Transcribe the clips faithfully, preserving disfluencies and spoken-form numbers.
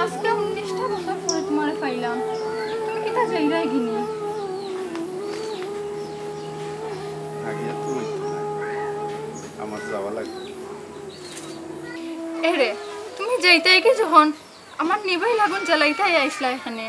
আজকে উনিশটা বছর পরে তুমারে পাইলাম, তুমি কিতা যাইরায় গিনি? আগে তো অইতো না, আমার যাওয়া লাগবো। এরে, তুমি যাইতায় কি যখন আমার নিবাই লাগুন জ্বালাইতায় আইসলা এখানে?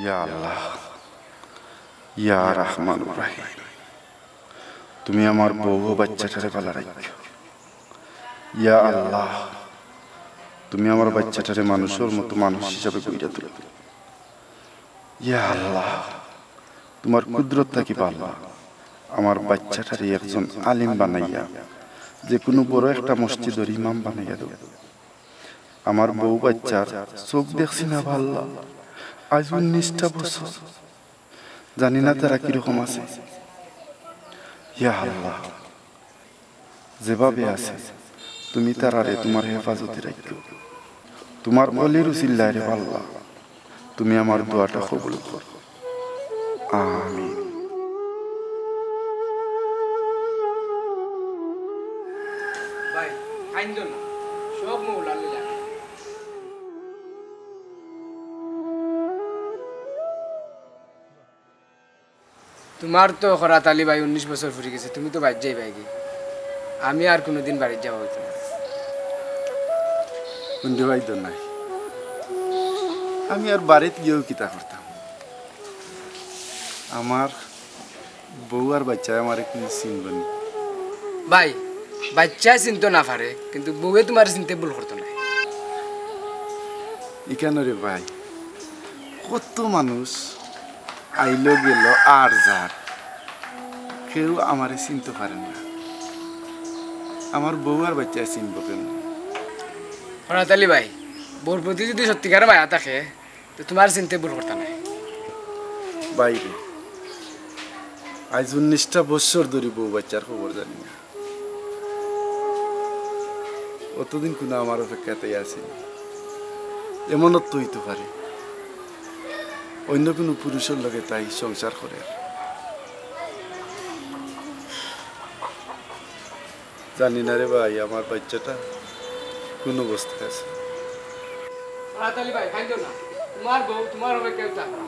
ইয়া আল্লাহ, ইয়া রহমানুর রহিম, তুমি আমার বউ ও বাইচ্চাটারে ভালা রাখিও। ইয়া আল্লাহ, তুমি আমার বাইচ্চাটারে মানুষর মতো মানুষ হিসাবে গইড়া তুলো। ইয়া আল্লাহ, তুমার কুদরত থাকি পারলা আমার বাইচ্চাটারে একজন আলিম বানাইয়া যে কুনু বড় একটা মসজিদর ইমাম বানাইয়া দেও। আমার বউ বাইচ্চার চউখ দেখছি না বা আল্লাহ, আইজ উনিশটা বছর, জানি না তারা কিরকম আছে। ইয়া আল্লাহ, যেভাবে আছে, তুমি তারারে তুমার হেফাজতে রাখিও। তুমার অলির উসিলায় রে আল্লাহ, তুমি আমার দোয়াটা কবুল করো। আমিন। ভাই, কাইন্দো না, সব মৌলার লীলা। তুমার তো করাত আলী ভাই উনিশ বছর ফুরি গেছে, তুমি তো বাড়িত যাইবায়গি। আমি আর কুনুদিন বাড়িত যাওয়া অইতো না। কুন্দি ভাই তো নাই, আমি আর বাড়িত গিয়াও কিতা করতাম? আমার বউ আর বাইচ্চায় আমারে কুনু চিনবো নি। ভাই, বাইচ্চায় চিনতো না পারে, কিন্তু বউয়ে তুমারে চিনতে ভুল করতো নায়। ইখানো রে ভাই, কত মানুষ আইলো গেলো আর যার, কেউ আমারে চিনতো পারে না। আমার বউ আর বাইচ্চায় চিনবো কেমনে? করাত আলী ভাই, বউর প্রতি যুদি সত্যিকারে মায়া থাকে, তে তুমারে চিনতে ভুল করতা নায়। ভাই রে, আইজ উনিশটা বছর ধরি বউ বাচ্চার খবর জানি না। অতদিন কুনু আমার অপেক্ষাত আছিল। এমনও তো অইতো পারে, অইন্য কুনু পুরুষর লগে তাই সংসার করের। জানি না রে ভাই, আমার বাচ্চাটা কুন অবস্থায় আছে। রাত আলী ভাই, কাইন্দো না। তুমার বউ তুমার অপেক্ষায় থাকবো।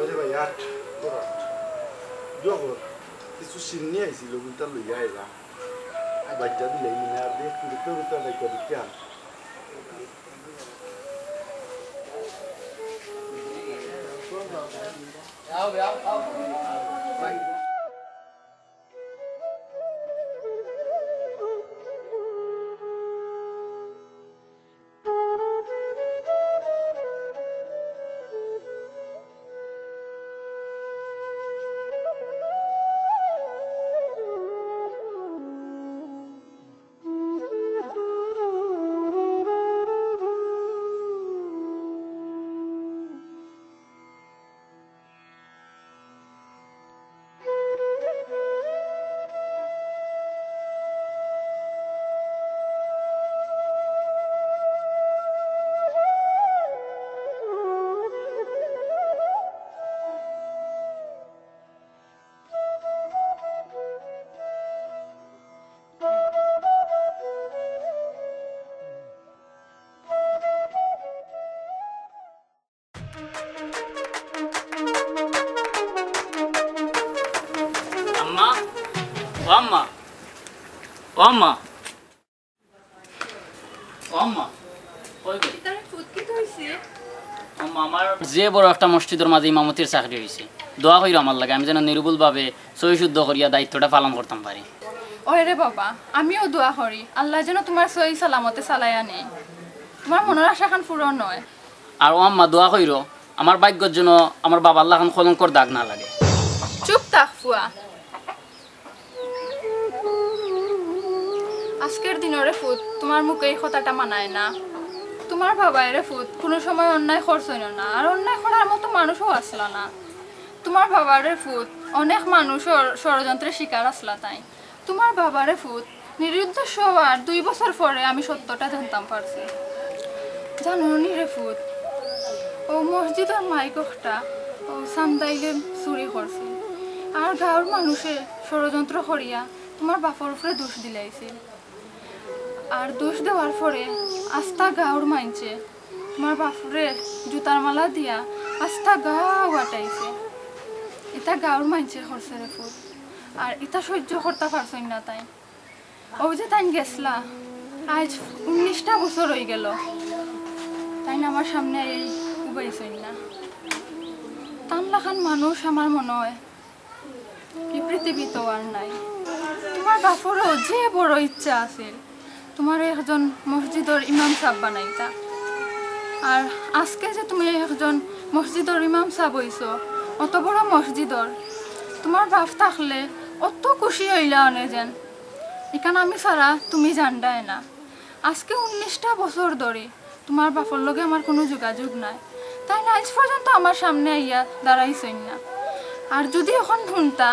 ওরে ভাই, আট, বড় আট। জবর, কিছু শিন্নি আইছিল, ওগুলা লইয়া আইলাম। বাচ্চা দিলাই মনে আর দেখ, দেখতে দেখতে বাইকটা দেখতে আন। আম্মা, ও আম্মা, ও আম্মা, ও আম্মা, কই গো? ইতারে ফুত কিতা অইছে? আম্মা, আমার যে বড় একটা মসজিদর মাঝে ইমামতির চাকরি অইছে, দোয়া কইরো আমার লাগি, আমি যেন নির্ভুলভাবে সহি শুদ্ধ করিয়া দায়িত্বটা পালন করতাম পারি। ওই রে বাবা, আমিও দোয়া করি, আল্লায় যেন তুমার সহি সালামতে চালাইয়া নেইন। তুমার মনর আশাখান পূরণ অয়। আর ও আম্মা, দোয়া কইরো, আমার ভাগ্যর যেন আমার বাবার লাখান কলঙ্কর দাগ না লাগে। চুপ থাক ফুয়া। আজকের দিনরে ফুত, তুমার মুখে ই কথাটা মানায় না। তুমার বাবায় রে ফুত, কুনু সময় অন্যায় করছইন না, আর অন্যায় করার মতো মানুষও আছলা না। তুমার বাবারে ফুত, অনেক মানুষর ষড়যন্ত্রের শিকার আছলা তাইন। তুমার বাবারে ফুত, নিরুদ্দেশ্য অওয়ার দুই বছর পরে আমি সত্যটা জানতাম পারছি। জানো নি রে ফুত, অউ মসজিদর মাইক অকটা অউ চান্দাইলে চুরি করছিল, আর গাঁওর মানুষে ষড়যন্ত্র করিয়া তুমার বাপর উপরে দোষ দিলাইছিল। আর দোষ দেওয়ার পরে আস্তা গাঁওর মাইনষে তুমার বাপরে জুতার মালা দিয়া আস্তা গাঁও আটাইছে। ইতা গাঁওর মাইনষে করছে রে ফুত। আর ইতা সহ্য করতা পারছইন না তাইন। অউ যে তাইন গেছলা, আইজ উনিশটা বছর অইগেল, তাইন আমার সামনে আইয়া উবাইছইন না। তান লাখান মানুষ আমার মনো অয় ই পৃথিবীত আর নাই। তুমার বাপরও যে বড় ইচ্ছা আছিল, তুমারে একজন মসজিদর ইমাম সাব বানাইতা। আর আজকে যে তুমি একজন মসজিদর ইমাম সাব অইছো, অত বড় মসজিদর, তুমার বাপ থাকলে অত খুশি অইলা অনে যেন। ইখান আমি ছাড়া তুমি জানরায় না। আজকে উনিশটা বছর ধরি তুমার বাপর লগে আমার কুনু যোগাযোগ নাই। তাইন আইজ পর্যন্ত আমার সামনে আইয়া দাঁড়াইছইন না। আর যুদি অখন হুনতা,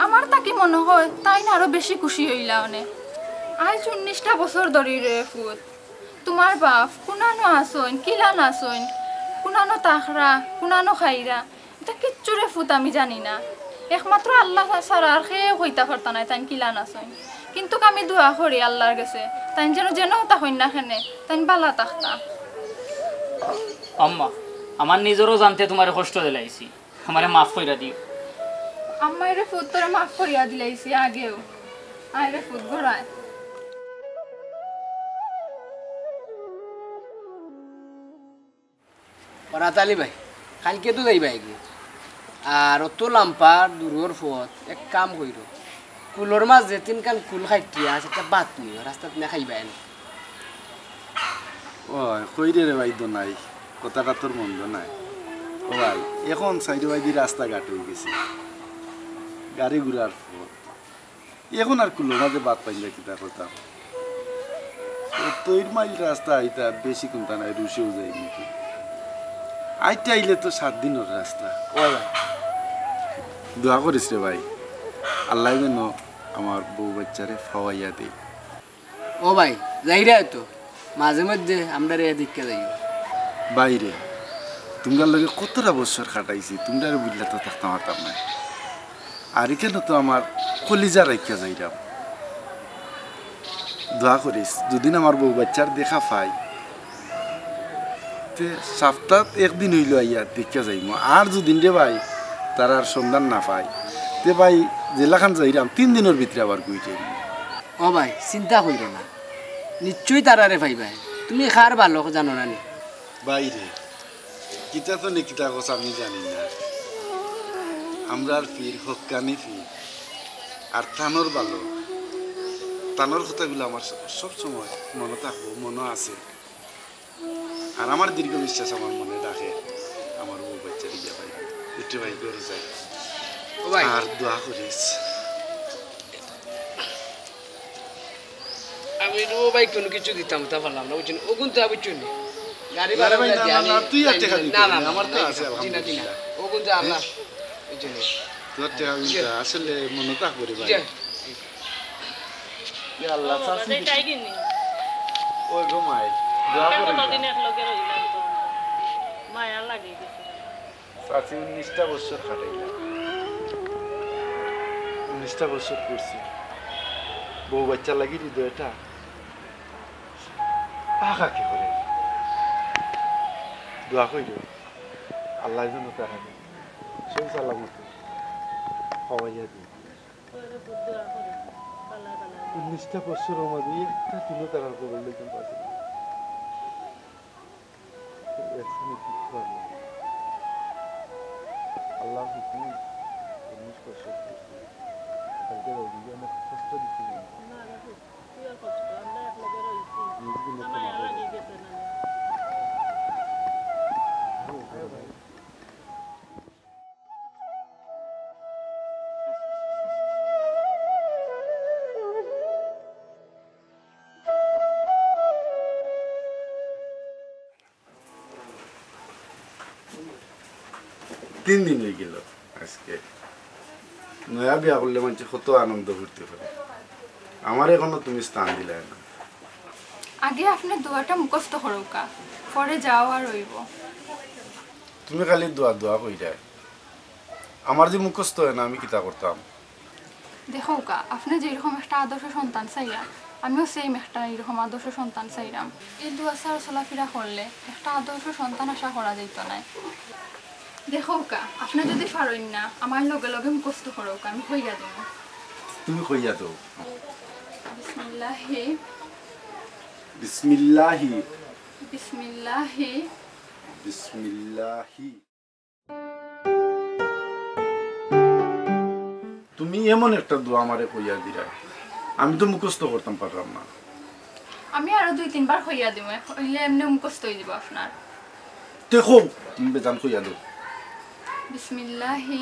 আমার থাকি মনো অয় তাইন আরো বেশি খুশি অইলা অনে। আইজ উনিশটা বছর ধরি রে ফুত, তুমার বাপ কুনানো আছইন, কিলান আছইন, কুনানো থাকরা, কুনানো খাইরা, ইতা কিচ্ছু রে ফুত আমি জানি না। একমাত্র আল্লা ছাড়া আর কেউ কইতা পারতা নায় তাইন কিলান আছইন। কিন্তুক আমি দোয়া করি আল্লার গেছে, তাইন যেন যেনও থাকইন না কেনে, তাইন ভালা থাকতা। আম্মা, আমার নিজরও জানতে তুমারে কষ্ট দিলাইছি, আমারে মাফ কইরা দিও। আম্মায় রে ফুত, তোরে মাফ করিয়া দিলাইছি আগেও। আয় রে ফুত, ঘরায়। ও রাত আলী ভাই, কাইলকে তো যাইবায়গি। আর অত লাম্বা দূরর পথ, এক কাম কইরো, কুলর মাঝে তিনখান কুল কাটিয়া আছে, একটা ভাত নিও, রাস্তাত না খাইবায় না। ওই, কইরে রে ভাই দোনাই, কথাটা তোর মন্দ নায়। ও ভাই, এখন চাইরোবায়দি রাস্তাঘাট অইগেছে, গাড়ি ঘুড়ার পথ। এখন আর কুলর মাঝে ভাত পাইন না কিতা করতাম? সত্তইর মাইল রাস্তা আইতা বেশি কুন্তা নায়, রুশেও যাই নাকি। আইতে আইলে তো সাত দিনর রাস্তা। ওই ভাই, দোয়া করিস রে ভাই, আল্লায় যেন আমার বউ বাচ্চারে পাওয়াইয়া দেয়। ও ভাই, যাইরায় তো, মাঝে মধ্যে আমরারে দেখিয়া যাইও। ভাইরে, তুমরার লগে কতটা বছর কাটাইছি, তুমরারে ভুলিয়া তো থাকতাম পারতাম নায়। আর ইখানো তো আমার কলিজা রাখিয়া যাইরাম। দোয়া করিস, যুদিন আমার বউ বাচ্চার দেখা পাই, তে সপ্তাত একদিন অইলো আইয়া দেখিয়া যাইমু। আর যুদিন রে ভাই, তারার সন্ধান না পাই, তে ভাই, যেলাখান যাইরাম, তিন দিনর ভিতরে আবার ঘুরি আইমু। ও ভাই, চিন্তা করিও না, নিশ্চয়ই তারারে পাইবায়। তুমি কার বালক জানো না নি? ভাইরে, কিতা তো নি কিতা কস আমি জানি না। আমরার পীর হক্কানি পীর, আর তানর বালক, তানর কথাগুলা আমার সব, সব সময় মনো থাকবো, মনো আছে। আর আমার দৃঢ় বিশ্বাস আমার মনে রাখে, আমার বউ বাচ্চারে গিয়া পাইবো। উঠে ভাই, ঘরো যাই। ও ভাই। আর দোয়া করিস। আমি তো ভাই কুনু কিছু দিতাম, তা পারলাম না, বুঝছইন? অগুন তো বুঝছইন নি। গাড়ি না রে ভাড়া ভাই, না, দিয়া না, আমি না, তুই আর টেকা দিতে না, না, না, না, আমার তো না, আছে, জি না, জি না। আলহামদুলিল্লাহ। অগুন তো আমরা, হ্যাঁ? ওই জন্য। তোর টেকা জি। দিতে আসলে মনে থাকবো রে ভাই। জি। ইয়া আল্লাহ, বাবা, চাচি। এটাই কিনি। ওই গো মাই, দোয়া করি। কতদিন একলগে রইলাম তো আমরা। মায়া লাগি গেছে। চাচি উনিশটা বছর কাটাইলা, উনিশটা বছর করছি, বউ বাচ্চা লাগি হৃদয়টা আকাকি করে। দোয়া করি আল্লাহ যেন তারা সেই সালামতে হওয়াইয়া দিই। উনিশটা বছর মাঝে একটা দিনও তারা কবর লইতে পারছে না। একদিনে কিচ্ছু আর নেই। আল্লাহর হুকুম, উনিশ বছর। কালকে রোগীকে অনেক কষ্ট দিচ্ছি। না, না, তুই আর কষ্ট, আমরা এক লগে রইছি। নিজগুলো আমার ক্ষমা আর করে আগে গেছে না। তিন দিন অইগেল আইজকে। নয়া বিয়া করলে মানষে কত আনন্দ ফুর্তি করে। আমারে কুনু তুমি স্থান দিলায় না। আগে আপনে দোয়াটা মুখস্থ করউক্কা, পরে যা অওয়ার অইবো। তুমি খালি দোয়া দোয়া কইরায়। আমার যে মুখস্থ অয় না, আমি কিতা করতাম? দেখউক্কা, আপনে যেরকম একটা আদর্শ সন্তান চাইরা, আমিও same একটা এরকম আদর্শ সন্তান চাইরাম। এই দোয়া ছাড়া চলাফিরা করলে একটা আদর্শ সন্তান আশা করা যাইতো নায়। দেখউক্কা, আপনে যুদি পারইন না, আমার লগে লগে মুখস্থ করউক্কা, আমি কইয়া দিমু। তুমি কইয়া দেও। বিসমিল্লাহি। বিসমিল্লাহি। বিসমিল্লাহি। বিসমিল্লাহি। তুমি এমন একটা দোয়া আমারে কইয়া দিরায়, আমি তো মুখস্থ করতাম পাররাম না। আমি আরো দুই তিনবার কইয়া দিমু, অইলে এমনে মুখস্থ অইযিবো আপনার। তে কও, তুমি বেজান কইয়া দেও। বিসমিল্লাহি।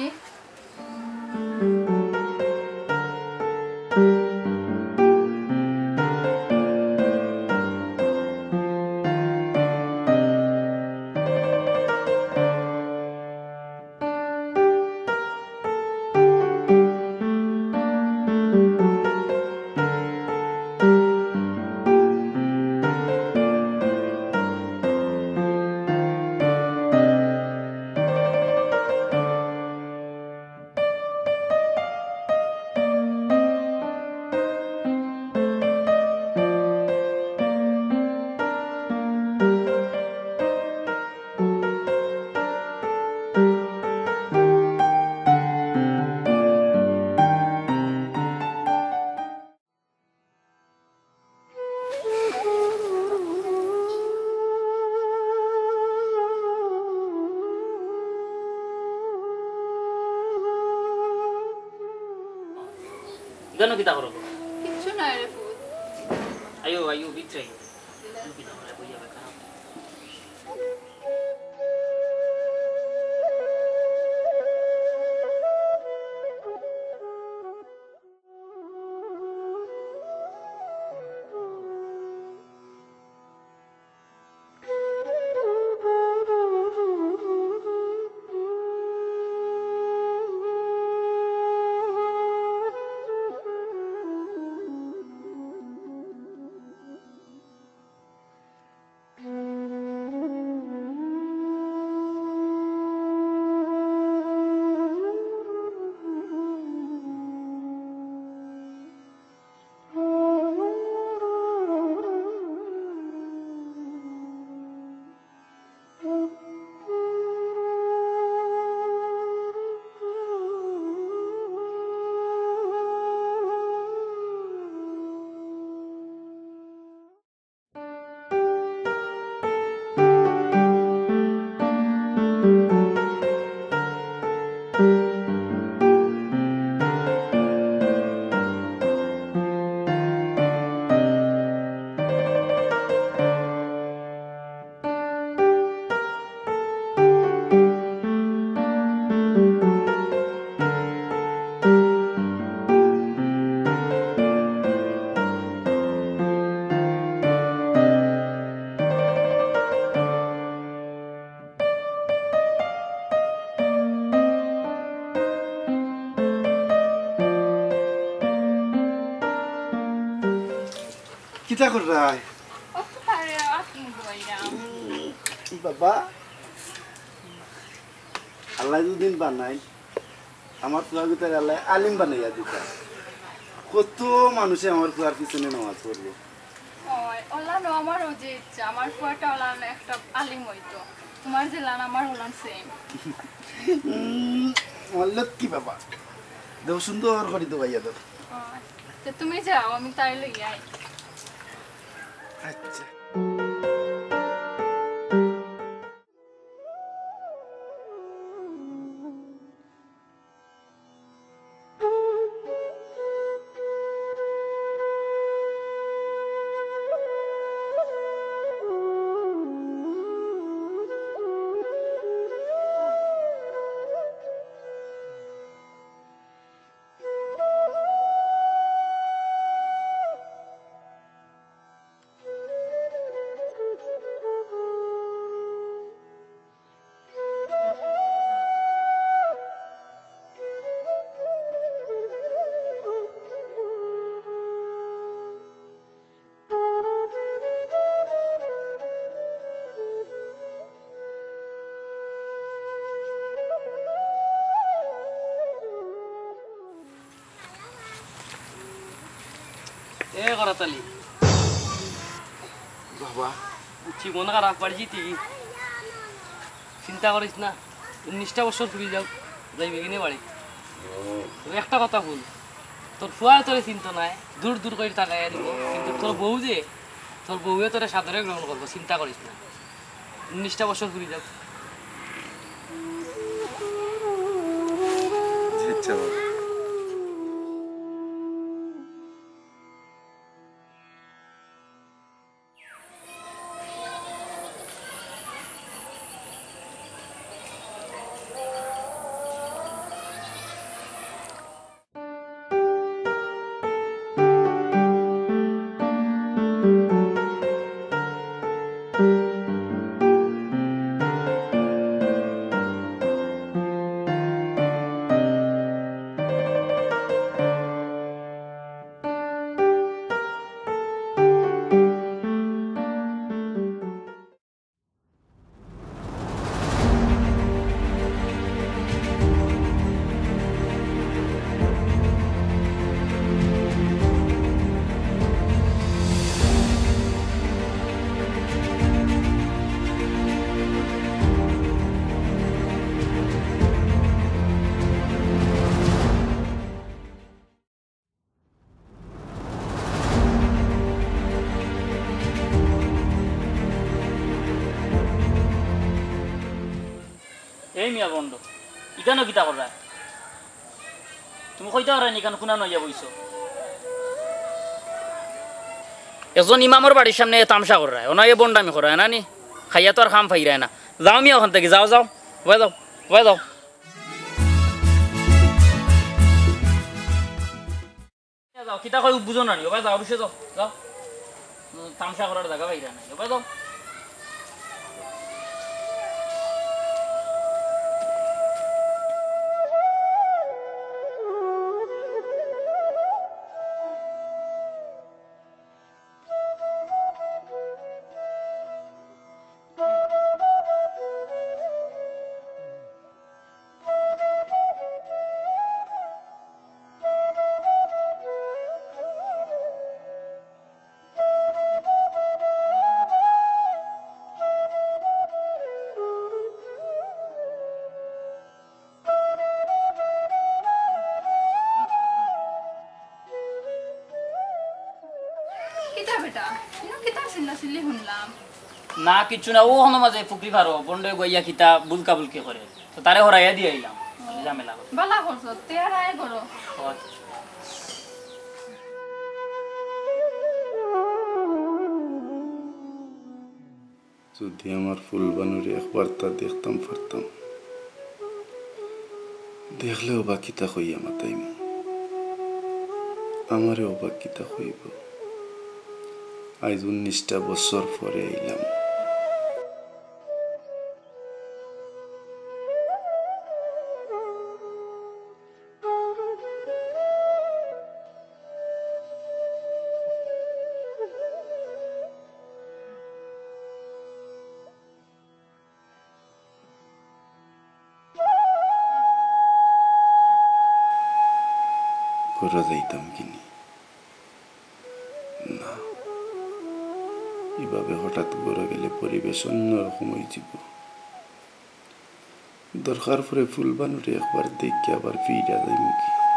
ইখানো কিতা করো? কিচ্ছু নায় রে পুত। আইও, আইও, ভিতরে আইও। কিতা কররায়? ও তো পারে, আপনি বইরা। বাবা, আল্লায় যুদি বানাইন, আমার ফুয়াগুতারে আল্লায় আলিম বানাইয়া দিতা। কত মানুষে আমার ফুয়ার পিছনে নামাজ পড়বো। ওই, ওলা নো, আমারও যে ইচ্ছা, আমার ফুয়াটা ওলা নো একটা আলিম অইতো। তোমার যেলান, আমার ওলান সেম। উম, আমার লক্ষ্মী বাবা। দেও, সুন্দর করি দোবাইয়া দেও। ওই, তো তুমি যাও, আমি তাই লইয়া আই। আচ্ছা। এ করাতালি। বাবা। বুঝছি, মন খারাপ, বাড়ি যাইতে কি? চিন্তা করিস না, উনিশটা বছর ফুরি যাও, যাইবে কিনে বাড়ি। তবে একটা কথা বল, তোর ফুয়ায় তোরে চিনতো নায়, দূর দূর করি তাকাইয়া দিব, কিন্তু তোর বউ যে, তোর বউয়ে তোরে সাদরে গ্রহণ করবো, চিন্তা করিস না। উনিশটা বছর ফুরি যাও। জি, আচ্ছা বাবা। এই মিয়া বন্ড, ইখানো কিতা কররায়? তুমি কইতা পাররায় নি, ইখান কুনানো আইয়া বইছো? একজন ইমামর বাড়ির সামনে তামশা কররায়, অনো আইয়া বন্ডামি কররায় না নি? খাইয়া তো আর কাম পাইরায় না। যাও মিয়া অখান থাকি, যাও, যাও, ওবায় যাও, ওবায় যাও। যাও, কিতা কই বুঝো না নি? ওবায় যাও, অফিসে যাও, যাও। উম, তামশা করার জাগা পাইরা না। ওবায় যাও। কিতা বেটা, ইনো কিতা চিল্লা চিল্লি হুনলাম? না, কিচ্ছু না, অউ অনো মাঝে পুকরি পারো, বন্ডে গইয়া কিতা বুলকা বুলকি করে, তো তারে হরাইয়া দিয়া আইলাম, ঝামেলা করে। বালা করছো, তে আর আয় করো। হয়। যুদি আমার ফুলবানুরে একবারতা দেখতাম পারতাম, দেখলেও বা কিতা কইয়া মাতাইমু, আমারেও বা কিতা কইবো। আইজ উনিশটা বছর পরে আইলাম। ঘরো যাইতাম কিনি? না, ইভাবে হঠাৎ ঘরো গেলে পরিবেশ অন্যরকম অইযিবো। দরকার পড়ে ফুলবানুরে একবার দেখিয়া আবার ফিরিয়া যাইমুগি।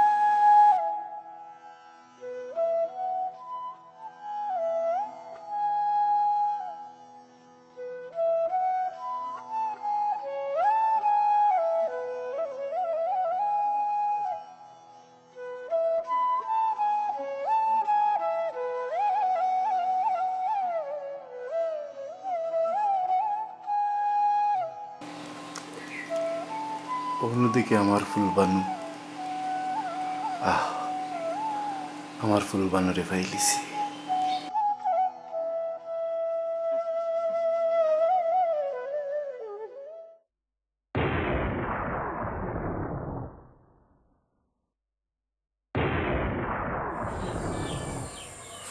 অন্যদিকে আমার ফুলবানু, আহ, আমার ফুলবানুরে পাইলিছি।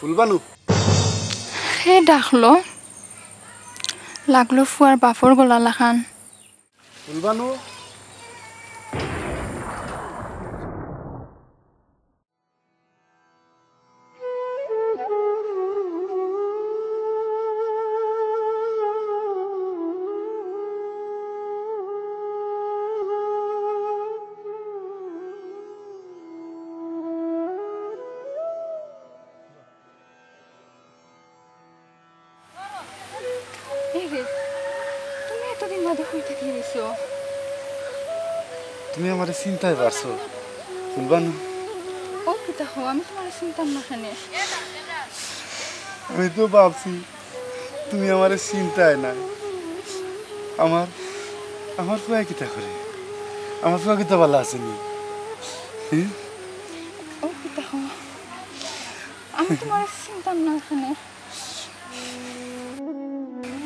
ফুলবানু। হে ডাকলো, লাগলো ফুয়ার বাপর গলা লাখান। ফুলবানু। এই রে, তুমি এতদিন বাদে কই থাকি আইছো? তুমি আমারে চিনতায় পারছো, ফুলবানু? ও কিতা কও, আমি তুমারে চিনতাম না কেনে? আমি তো ভাবছি তুমি আমারে চিনতায় না। আমার, আমার ফুয়ায় কিতা করে? আমার ফুয়া কিতা ভালা আছে নি? হুম? ও কিতা কও, আমি তুমারে চিনতাম না কেনে?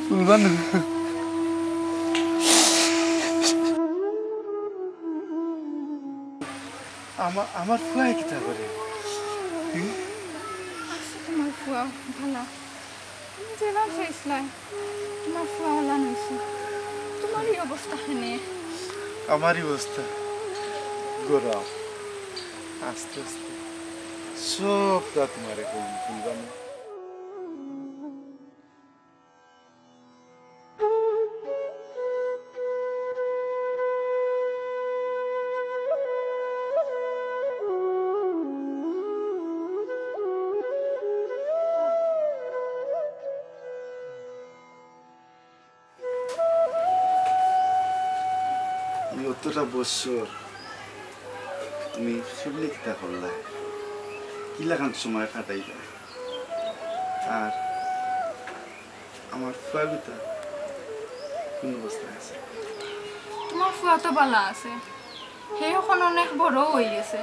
ফুলবানু। আমা-, আমার ফুয়ায় কিতা করে? হুম? আছে তুমার ফুয়া ভালা। তুমি যেলান চাইছলায়, তুমার ফুয়া অলান অইছে। তুমার ই অবস্থা কেনে? আমার ই অবস্থা। গরম। আস্তে আস্তে সবটা তুমারে কইমু, ফুলবানু। এই অতটা বছর তুমি কেমনে কিতা করলায়? কিলাখান সময় কাটাইলায়? আর আমার ফুয়া কিতা কুন অবস্থায় আছে? তুমার ফুয়া তো ভালা আছে, হে অখন অনেক বড় অইগেছে।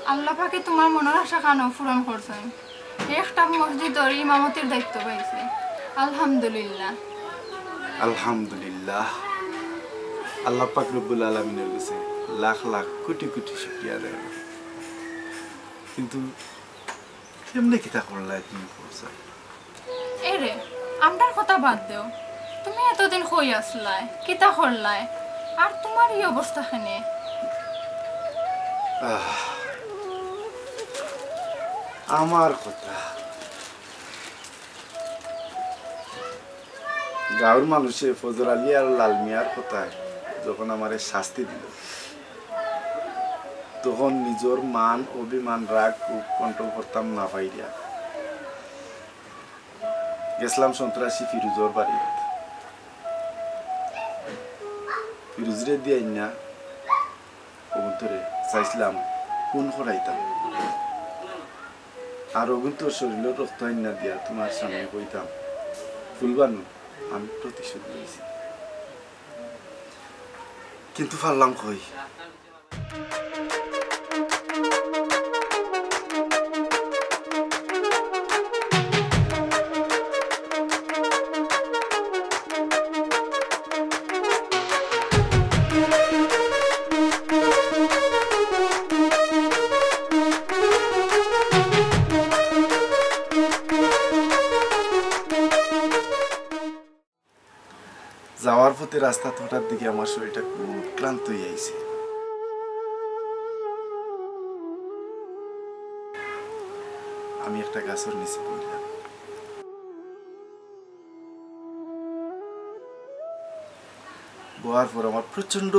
আল্লাহ পাকে তুমার মনর আশা খানো পূরণ করছইন। হে একটা মসজিদর ইমামতির দায়িত্ব পাইছে। আলহামদুলিল্লাহ। আলহামদুলিল্লাহ। আল্লাহ পাক রব্বুল আলামিনর গেছে লাখ লাখ কোটি কোটি শুকরিয়া আদায়। কিন্তু কেমনে কিতা করলায় তুমি, কও চাই? এরে, আমরার কথা বাদ দেও। তুমি এতদিন কই আছলায়, কিতা করলায়, আর তুমার ই অবস্থা কেনে? আহ, আমার কথা। গাঁওর মানুষে ফজর আলী আর লাল মিয়ার কথায় যখন আমারে শাস্তি দিলো, তখন নিজর মান অভিমান রাগ খুব control করতাম না পারিয়া গেছলাম সন্ত্রাসী ফিরুজর বাড়িত। ফিরুজরে দিয়া আইন্না অগুন্তরে চাইছলাম খুন করাইতাম। আর অগুন্তর শরীলর রক্ত আইন্না দিয়া তুমার সামনে কইতাম, "ফুলবানু, আমি প্রতিশোধ লইছি।" কিন্তু পারলাম কই। যাওয়ার পথে রাস্তাত হঠাৎ দেখি আমার শরীরটা খুব ক্লান্ত অইয়া আইছে। আমি একটা গাছর নিচে বইলাম। বওয়ার পর আমার প্রচণ্ড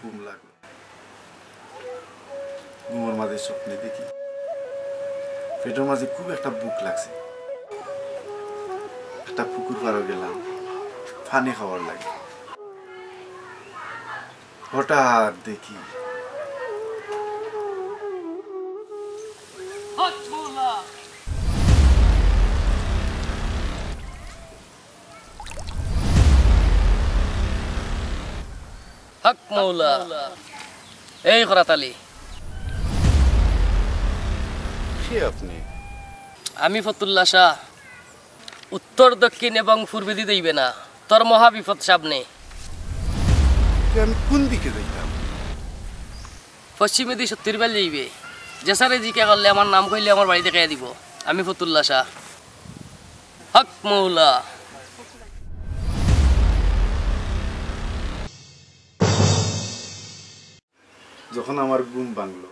ঘুম লাগলো। ঘুমর মাঝে স্বপ্নে দেখি পেটর মাঝে খুব একটা ভুক লাগছে। একটা পুকুর পাড়ো গেলাম, পানি খাওয়ার লাগি। হঠাৎ দেখি হক মৌলা। এই করাত আলী। কে আপনি? আমি ফতুল্লা শাহ। উত্তর, দক্ষিণ এবং পূর্বেদি যাইবে না, তোর মহা বিপদ সামনে। তে আমি কোন দিকে যাইতাম? পশ্চিমেদি সত্তর মাইল যাইবে। যেসারে জিকা করলে আমার নাম কইলে আমার বাড়ি দেখাইয়া দিবো। আমি ফতুল্লা শাহ। হক মৌলা। যখন আমার ঘুম ভাঙলো,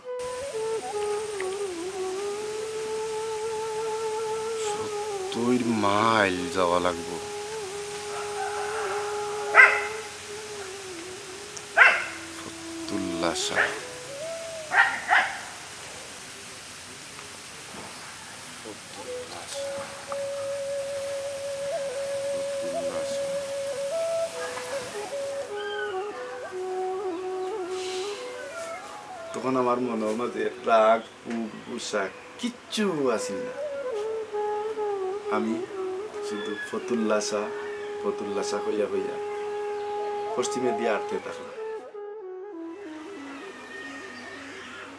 সত্তর মাইল যাওয়া লাগবো। ফতুল্লা শাহ। তখন আমার মনর মাঝে রাগ, ক্ষোভ, গুসা কিচ্ছু আছিল না। আমি শুধু ফতুল্লা শাহ, ফতুল্লা শাহ কইয়া কইয়া পশ্চিমেদি আটতে থাকলাম।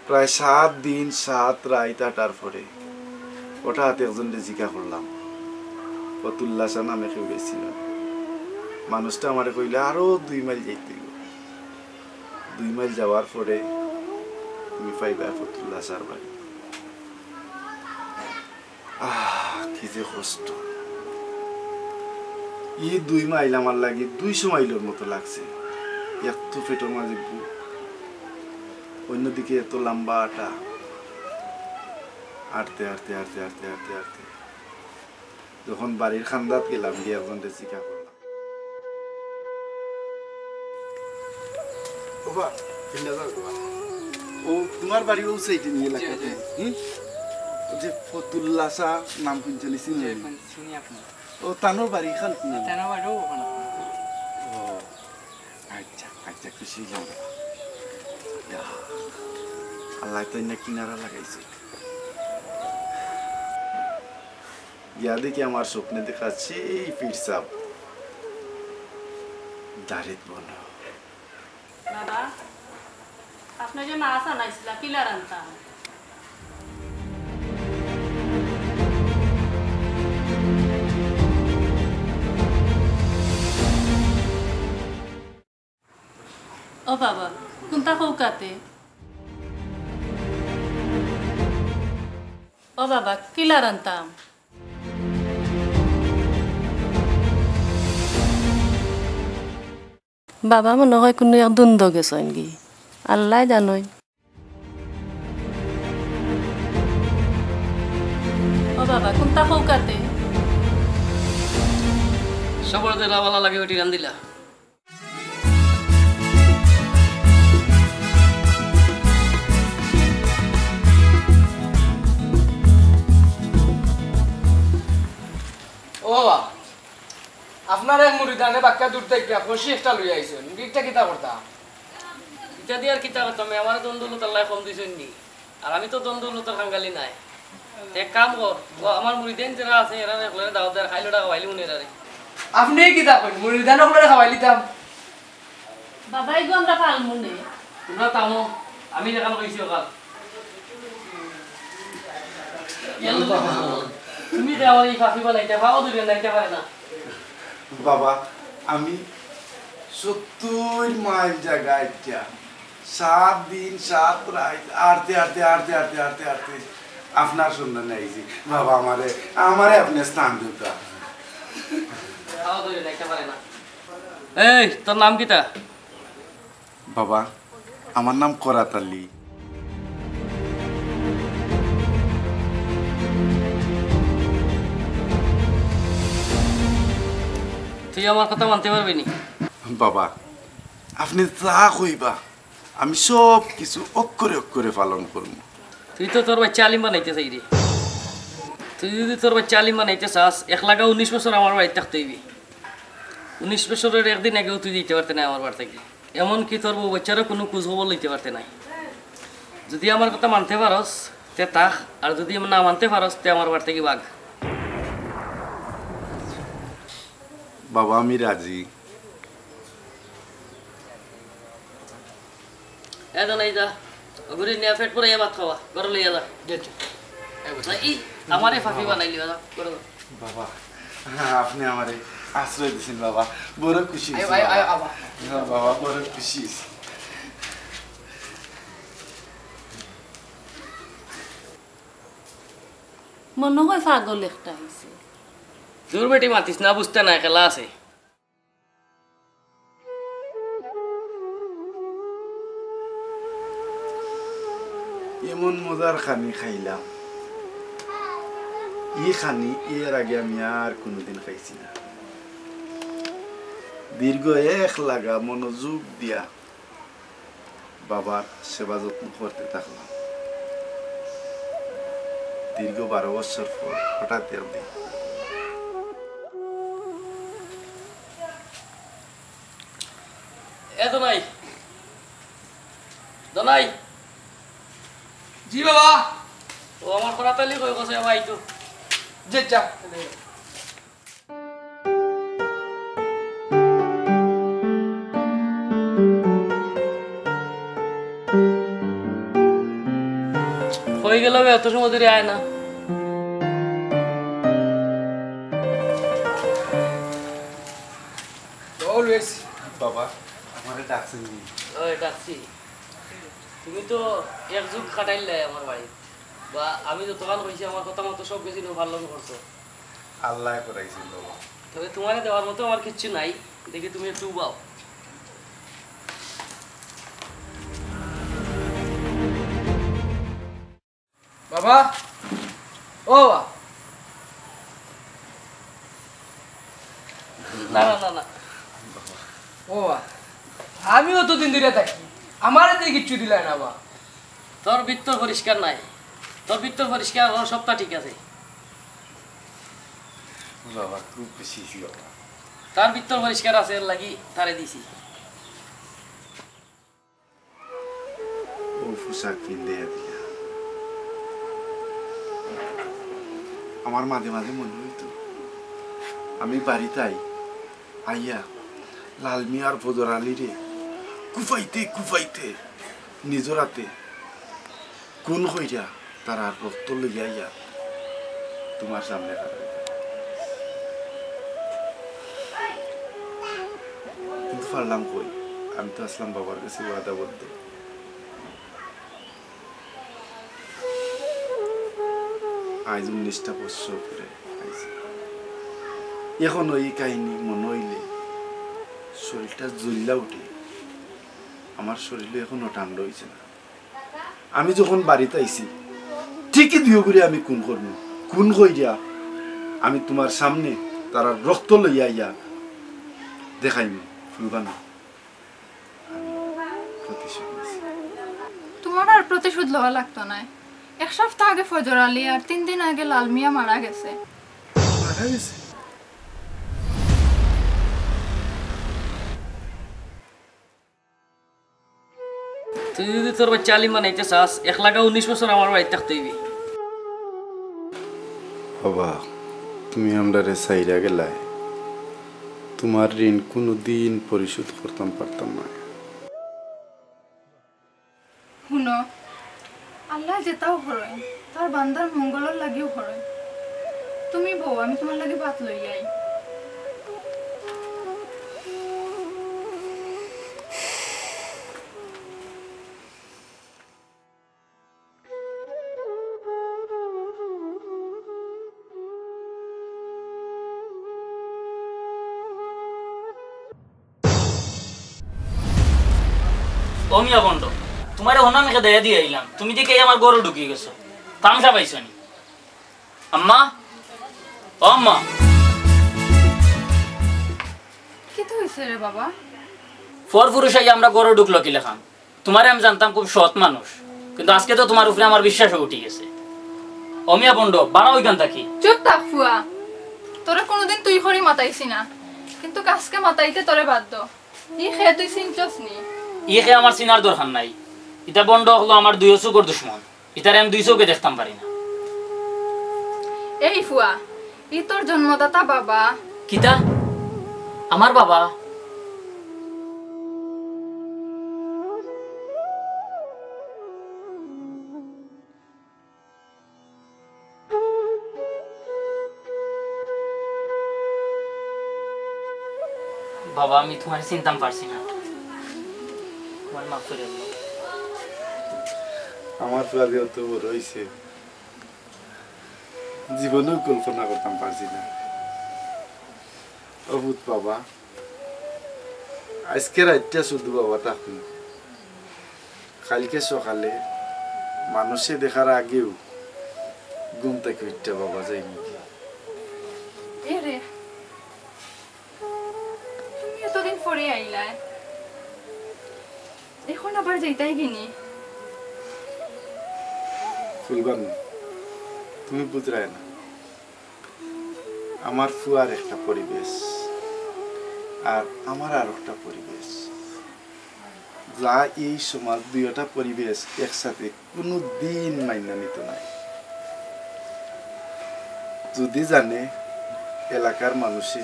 প্রায় সাত দিন সাত রাইত আটার পরে হঠাৎ একজনরে জিকা করলাম, ফতুল্লা শাহ নামে কেউ গেছিল। মানুষটা আমারে কইলে, "আরো দুই মাইল যাইতে অইবো।" দুই মাইল যাওয়ার পরে তুমি পাইবা ফতুল্লা শাহর বাড়ি। আহ, কি যে কষ্ট। ই দুই মাইল আমার লাগি দুইশো মাইলর মতো লাগছে। এত পেটর মাঝে ভুক, অন্যদিকে এত লম্বা আটা। আটতে, আটতে, আটতে, আটতে, আটতে, আটতে যখন বাড়ির কান্দাত গেলাম, গিয়া একজনরে জিকা করলাম। ওবা, ফিল্লা যাও, ওবা। ও, তোমার বাড়ি ও সাইডে নিয়ে জি, লাগা জি। তুমি, হুম? ও যে ফতুল্লা শাহ নাম শুনছো নি, চিনো জি, নি? শুন-, চিনি আপনার। ও, তানোর বাড়ি খান কোন? তানোর বাড়িও ওখানে। ও, আচ্ছা, আচ্ছা, খুশি হইলাম। ইয়া, আল্লাহ তো ইন্না কিনারা লাগাইছে। গিয়া দেখি আমার স্বপ্নে দেখা সেই পীর সাব। দাড়িত বনো। বাবা, আপনে যে মাছ আনাইছিলা, কিলা রানতাম? ও বাবা, কুনতা কউক্কা তে? ও বাবা, কিলা রানতাম? বাবা মনো অয় কুনু এক দ্বন্দ্ব গেছইন গি, আল্লায় জানইন। ও বাবা, কুনতা কউক্কা তে? সবর যে রাওয়ালা লাগে ওটি রান্দিলা। ও বাবা, আপনার এক মুরিদানে বাক্কা দূর থাকি ফসি একটা লইয়া আইছইন, ইটা কিতা করতা? ইটা দিয়া আর কিতা করতাম? আমারে ধন দৌলত আল্লায় কম দিছইন নি, আর আমি তো ধন দৌলতর কাঙ্গালি নায়। তে এক কাম কর, ও আমার মুরিদাইন যেরা আছে, এরারে একলগে দাওয়াত দে, খাইলো টাকা পাইলি মনে এরারে। আপনে কিতা কইন? মুরিদান অকলরে খাওয়াইলিতাম। বাবা, ইগু আমরা পারমু নে। তোমরা থামো, আমি যেখান কইছি ওখান। তুমি যে আমার এই ফাঁসি বানাইতে পারো, দুজন নাইতে পারে না। বাবা, আমি সত্তর মাইল জাগা আইচ্ছা, সাত দিন সাত রাইত আটতে আটতে আটতে আটতে আটতে আটতে আপনার সন্ধানে আইছি। বাবা, আমারে, আমারে আপনে স্থান দেউক্কা। খাওয়া ধরে দেখতে পারে না। এই, তোর নাম কিতা? বাবা, আমার নাম করাত আলী। তুই আমার কথা মানতে পারবি নি? বাবা, আপনে যা কইবা, আমি সব কিছু অক্ষরে অক্ষরে পালন করমু। তুই তো তোর বাইচ্চা আলিম বানাইতে চাইরে। তুই যদি তোর বাইচ্চা আলিম বানাইতে চাস, এক লাগা উনিশ বছর আমার বাড়িত থাকতে অইবি। উনিশ বছরর একদিন আগেও তুই যাইতে পারতে নায় আমার বাড়ি থাকি। এমনকি তোর বউ বাইচ্চারও কুনু খুজ খবর লইতে পারতে নায়। যদি আমার কথা মানতে পারস, তে থাক, আর যদি না মানতে পারস, তে আমার বাড়ি থাকি ভাগ। বাবা, আমি রাজি। এ দোনাই যা, ওগুলি নিয়া পেট পুরাইয়া ভাত খাওয়া, ঘরো লইয়া যা। জি, জি। এই বুঝি। না, ই, আমারে ফাফি বানাইলি, যা, ঘরো যা। বাবা, আপনে আমারে আশ্রয় দিছইন বাবা, বড় খুশি অইছি আয়, আয়, বাবা। আয়, বাবা। হ্যাঁ বাবা, বড় খুশি অইছি। মনো অয় পাগল একটা আইছে। দূর বেটি, মাতিস না, বুঝতে না, খেলা আছে। এমন মজার খানি খাইলাম, ই খানি এর আগে আমি আর কুনুদিন খাইছি না। দীর্ঘ এক লাগা মনোযোগ দিয়া বাবার সেবা যত্ন করতে থাকলাম। দীর্ঘ বারো বছর পর হঠাৎ একদিন এ দোনাই, দোনাই। জি বাবা। ও আমার করাতালি কই গেছে ভাই তো? যে যা। কই গেল বে? এত সময় ধরে আয় না। Always। বাবা, আমারে ডাকছেন নি? ওই ডাকছি। তুমি তো এক যুগ কাটাইলে আমার বাড়ি। বা আমি যতখান কইছি আমার কথা মতো সব কিছু তুমি পালন করছো। আল্লায় করাইছেন বাবা। তবে তোমারে দেওয়ার মতো আমার কিচ্ছু নাই, দেখি তুমি একটু উবাও। বাবা, ও বাবা। না, না, না, না। ও বাবা, আমি অতদিন ধরে থাকি, আমারে তো কিচ্ছু দিলায় না বাবা। তোর ভিতর পরিষ্কার নাই, তোর ভিতর পরিষ্কার, ওর সবটা ঠিক আছে। বাবা, খুব খুশি অইছি বাবা। তার ভিতর পরিষ্কার আছে, এর লাগি তারে দিছি। ও পোশাক পিন্দাইয়া দিয়া আমার মাঝে মাঝে মনে অইতো, আমি বাড়িত আই, আইয়া লাল মিয়া আর ফজর আলীরে কুপাইতে কুপাইতে নিজর আতে খুন কইরা তারার রক্ত লইয়া আইয়া তোমার সামনে খাড়া অইতাম। কিন্তু পারলাম কই, আমি তো আছলাম বাবার গেছে ওয়াদাবদ্ধ। আইজ উনিশটা বছর পরে আইজ। অখন ই কাহিনী মনো অইলে শরীরটা জ্বলিয়া উঠে। আমার শরীরও অখনো ঠান্ডা অইছে না। আমি যখন বাড়িত আইছি, ঠিকই দুইওগুরে আমি খুন করমু। খুন কইরা আমি তোমার সামনে তারার রক্ত লইয়া আইয়া দেখাইমু, ফুলবানো। আমি প্রতিশোধ নিছি। তোমার আর প্রতিশোধ লওয়া লাগতো নায়। এক সপ্তাহ আগে ফজর আলী আর তিন দিন আগে লাল মিয়া মারা গেছে। মারা গেছে? তুই যদি তোর বাইচ্চা আলিম বানাইতে চাস, এক লাগা উনিশ বছর আমার বাড়িত থাকতে অইবি। বাবা, তুমি আমরারে ছাইড়া গেলায়, তোমার ঋণ কুনুদিন পরিশোধ করতাম পারতাম নায়। হুনো, আল্লায় যেতাও করইন, তার বান্দার মঙ্গলর লাগিউ করইন। তুমি বও, আমি তোমার লাগি ভাত লইয়া আই। ও মিয়া ভন্ড, তুমারে হনো আমি খেদাইয়া দিয়া আইলাম, তুমি দেখি আমার ঘরো ঢুকি গেছো, তামশা পাইছো নি? আম্মা, ও আম্মা। কিতা অইছে রে বাবা? পর পুরুষ আইয়া আমরার ঘরো ঢুকলো কিলাখান? তুমারে আমি জানতাম খুব সৎ মানুষ, কিন্তু আজকে তো তুমার উপরে আমার বিশ্বাসও উঠি গেছে। অমিয়া বন্ড, বারা অইখান থাকি। চুপ থাক ফুয়া, তোরে কুনুদিন তুই করি মাতাইছি না, কিন্তু আজকে মাতাইতে তোরে বাধ্য। ই কে তুই চিনছস নি? ই কে আমার চিনার দরকার নাই, ইতা বন্ড অকলো আমার দুইও চউখর দুশমন। ইতারে আমি দুই চউখে দেখতাম পারি না। এই ফুয়া, ই তোর জন্মদাতা বাবা। কিতা? আমার বাবা? বাবা, আমি তুমারে চিনতাম পারছি না, তুমারে মাফ করি দিলাম। আমার ফুয়া যে অত বড় অইছে, জীবনেও কল্পনা করতাম পারছি না। ও পুত বাবা, আইজকে রাইতটা শুধু বাবা থাকমু, কাইলকে সকালে মানুষে দেখার আগেউ ঘুম থাকি উঠিয়া বাবা যাইমু। এরে, তুমি এতদিন পরে আইলায়, এখন আবার যাইতায় কিনি? ফুলবানু, তুমি বুঝরায় না, আমার ফুয়ার একটা পরিবেশ, আর আমার আর একটা পরিবেশ, যা এই সমাজ দুইটা পরিবেশ একসাথে কুনুদিন মাইনা নিতো নায়। যদি জানে এলাকার মানুষে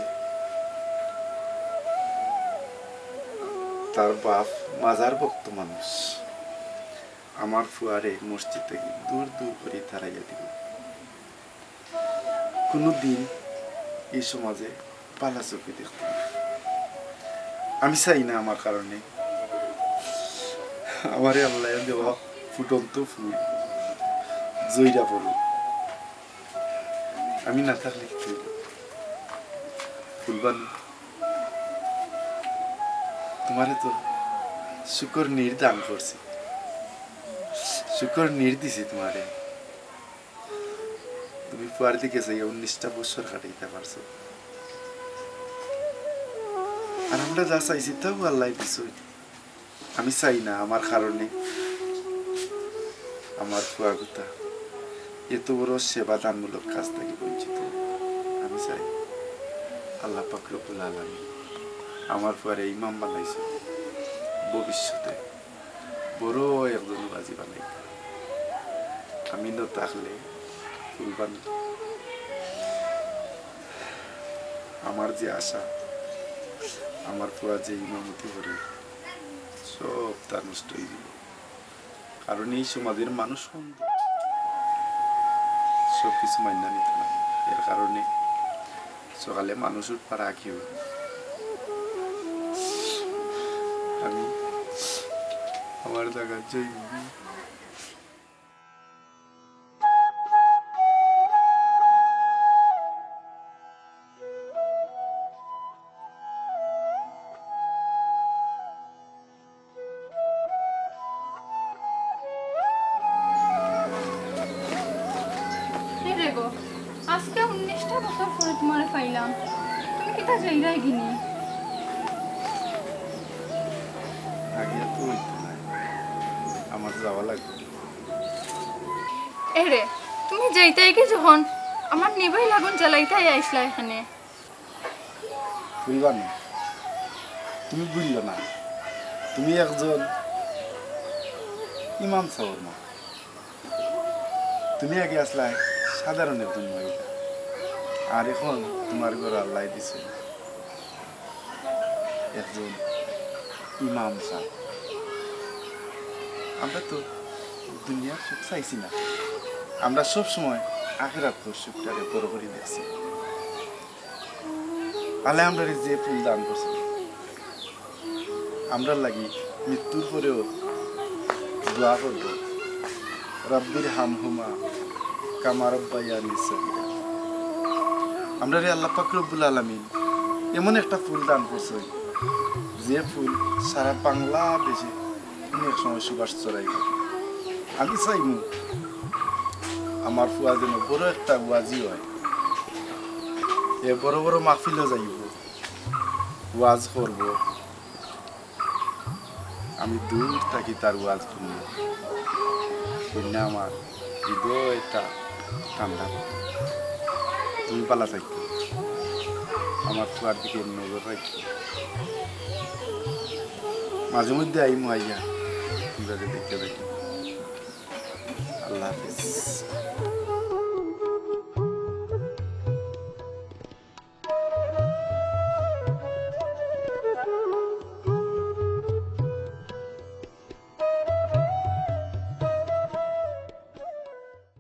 তার বাপ মাজার ভক্ত মানুষ, আমার ফুয়ারে মসজিদ থাকি দূর দূর করি তাড়াইয়া দিবো। কুনুদিন এই সমাজে ভালা চউখে দেখতো না। আমি চাই না আমার কারণে আমারে আল্লায় দেওয়া ফুটন্ত ফুল ঝইরা পড়ুক। আমি না থাকলে কিতা অইবো? ফুলবানু, তুমারে তো সুখর নীড় দান করছি, সুখর নীড় দিছি তুমারে। তুমি ফুয়ার দিকে চাইয়া উনিশটা বছর কাটাইতা পারছো। আর আমরা যা চাইছি তাও আল্লায় দিছইন। আমি চাই না আমার কারণে আমার ফুয়াগুতা এত বড় সেবা দানমূলক কাজ থাকি বঞ্চিত অউক। আমি চাই আল্লাহ পাক রব্বুল আলামিন আমার ফুয়ারে ইমাম বানাইছইন, ভবিষ্যতে বড় একজন ওয়াজি বানাইতা। আমি না থাকলে ফুলবানু, আমার যে আশা, আমার ফুয়া যে ইমামতি করে, সবতা নষ্ট অইযিবো। কারণ এই সমাজের মানুষ কম, সব কিছু মাইনা নিতো না। এর কারণে সকালে মানুষ উঠবার আগেউ আমি আমার জাগাত যাইমু। এরে গো, আজকে উনিশটা বছর পরে তুমারে পাইলাম, তুমি কিতা যাইরায় গিনি? আগে তো অইতো নায়, আমার যাওয়া লাগবো। এরে, তুমি যাইতায় গি যখন, আমার নিবাই লাগুন জ্বালাইতায় আইছলা এখানে। ফুলবানু, তুমি বুঝিও না, তুমি একজন ইমাম সাবর মা। তুমি আগে আছলায় সাধারণ একজন মহিলা, আর এখন তুমার ঘরো আল্লায় দিছে একজন ইমাম সাব। আমরা তো দুনিয়ার সুখ চাইছি না, আমরা সব সময় আখেরাতর সুখটারে বড় করি দেখছি। আল্লায় আমরারে যে ফুল দান করছে, আমরার লাগি মৃত্যুর পরেও দোয়া করবো, "রাব্বির হামহুমা কামা রাব্বায়ানি সগীরা।" আমরারে আল্লাহ পাক রব্বুল আলামিন এমন একটা ফুল দান করছে, যে ফুল সারা বাংলাদেশে অনেক সময় সুবাস ছড়াইবো। আমি চাইমু আমার ফুয়া যেন বড় একটা ওয়াজি হয়, এ বড় বড় মাহফিলো যাইবো, ওয়াজ করবো, আমি দূর থাকি তার ওয়াজ হুনমু। হুনিয়া আমার হৃদয়টা ঠান্ডা অইবো। তুমি ভালা থাকিও, আমার ফুয়ার দিকে নজর রাখিও। মাঝে মধ্যে আইমু, আইয়া তুমরারে দেখিয়া যাইমু। আল্লাহ হাফেজ।